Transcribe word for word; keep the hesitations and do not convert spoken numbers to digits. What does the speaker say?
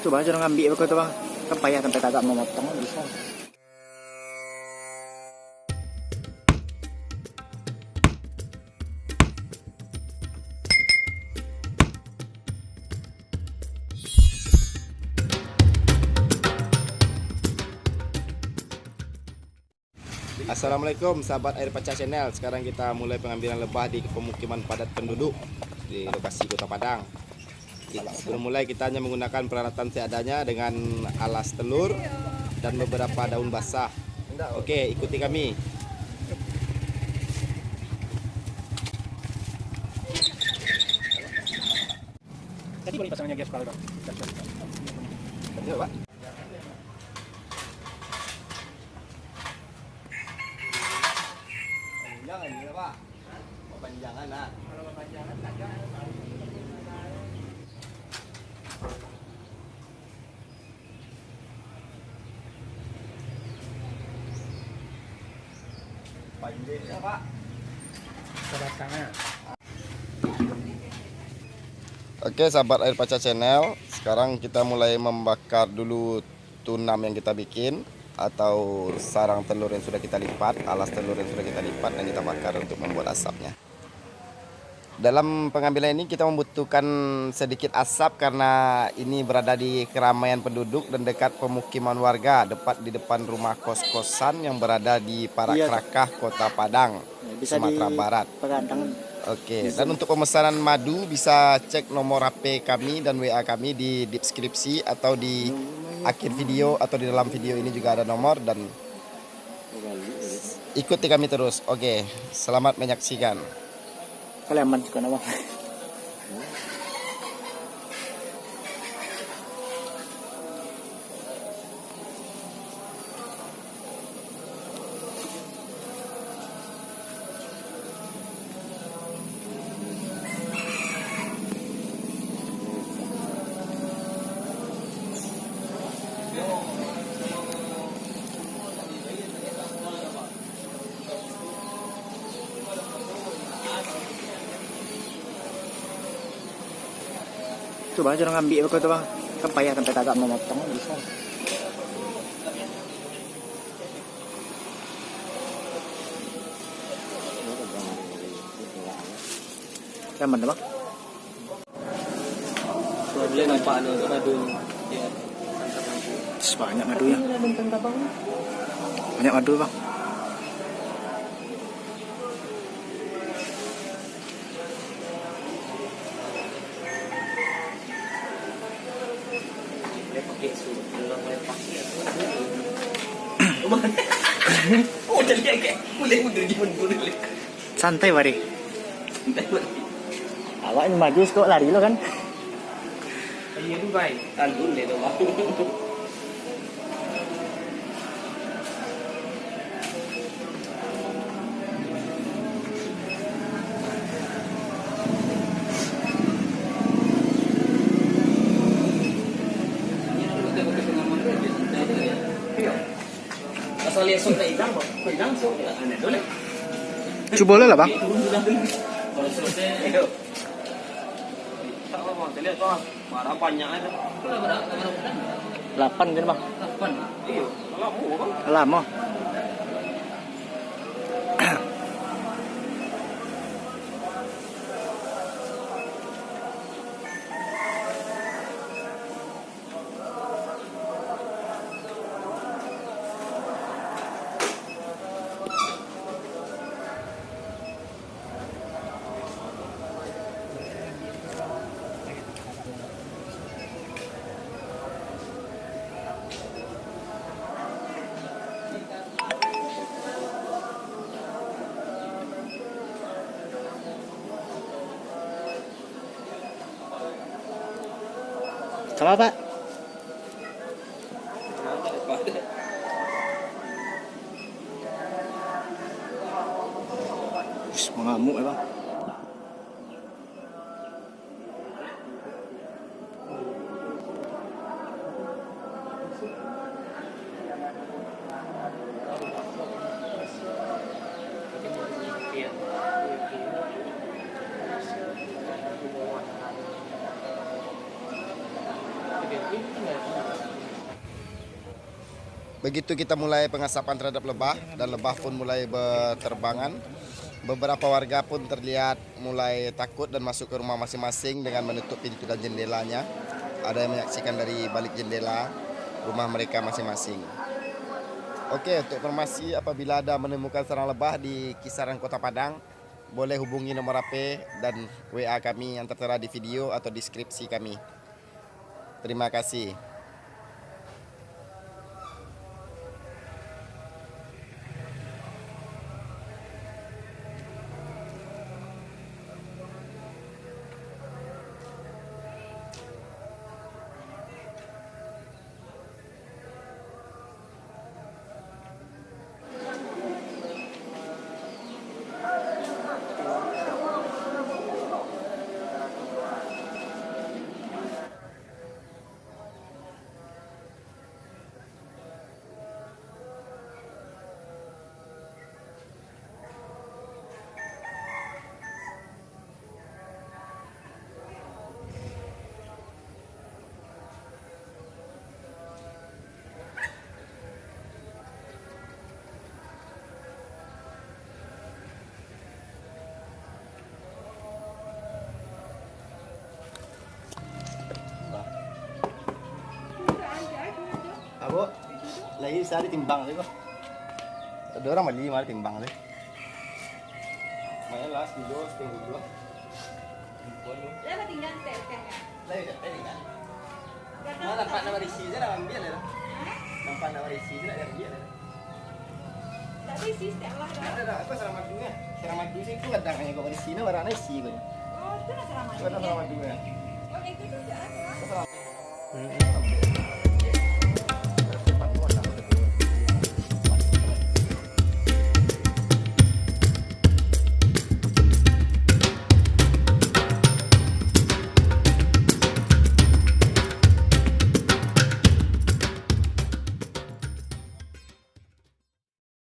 Cubo aja ngambil beko tu, Bang. Kan payah sampai tagak mamotong, bisa. Assalamualaikum, sahabat Air Pacah Channel. Sekarang kita mulai pengambilan lebah di pemukiman padat penduduk di lokasi Kota Padang. Sebelum mulai, kita hanya menggunakan peralatan seadanya dengan alas telur dan beberapa daun basah. Oke, ikuti kami. Tadi boleh pasangnya gas kalau, Bang. Iya, Pak. Panjangan ni lah, Pak. Panjangan lah. Panjang lah, Pak. Kedatangan. Oke, sahabat Air Pacah Channel, sekarang kita mulai membakar dulu tunam yang kita bikin atau sarang telur yang sudah kita lipat, alas telur yang sudah kita lipat, dan kita bakar untuk membuat asapnya. Dalam pengambilan ini kita membutuhkan sedikit asap karena ini berada di keramaian penduduk dan dekat pemukiman warga, tepat di depan rumah kos-kosan yang berada di Parak Iya, Krakah, Kota Padang, Ya, bisa Sumatera di Barat. Padang. Oke, Bisa. Dan untuk pemesanan madu bisa cek nomor H P kami dan W A kami di deskripsi atau di akhir video atau di dalam video ini juga ada nomor dan ikuti kami terus. Oke, selamat menyaksikan. Kalian aman suka nama? Cubo aja ngambil beko tu, Bang. Kan payah sampai tagak mamotong, bisa. Aman, Bang? Boleh nampak anu, madu. Ya. Banyak madu ya. Banyak madu, Bang. Santai, Bari. Awak ni maju, kok lari lo kan? Iya tu, Bang. Tandun dia tu, Bang. Cubo lah, Bang. Lapan tadi, Bang. Lapan. Iyo, lamo, Bang. Lamo. Sama, Pak. Wis, mangamuk ya, Bang. Begitu kita mulai pengasapan terhadap lebah, dan lebah pun mulai berterbangan. Beberapa warga pun terlihat mulai takut dan masuk ke rumah masing-masing dengan menutup pintu dan jendelanya. Ada yang menyaksikan dari balik jendela rumah mereka masing-masing. Oke, untuk informasi, apabila ada menemukan sarang lebah di kisaran Kota Padang, boleh hubungi nomor H P dan W A kami yang tertera di video atau deskripsi kami. Terima kasih. Apo? Lagi bisa ditimbang tu, kok. Ada orang bali, mari timbang tu. Main lah, sepuluh, sepuluh dulu. Lah, tinggal tekan, kan? Lah, ya, tekan. Mana nampak nak barisi je lah, ambil lah. Hah? Nampak nak barisi je lah, dia ambil lah. Tak barisi setiap lah, dah. Ada dah, aku asal madu ya. Asal madu sih, aku kadang hanya kau barisi, nah, barang isi kau. Oh, tu asal madu. Itu ada asal madu ya. Oh, itu tu siapa? Asal madu.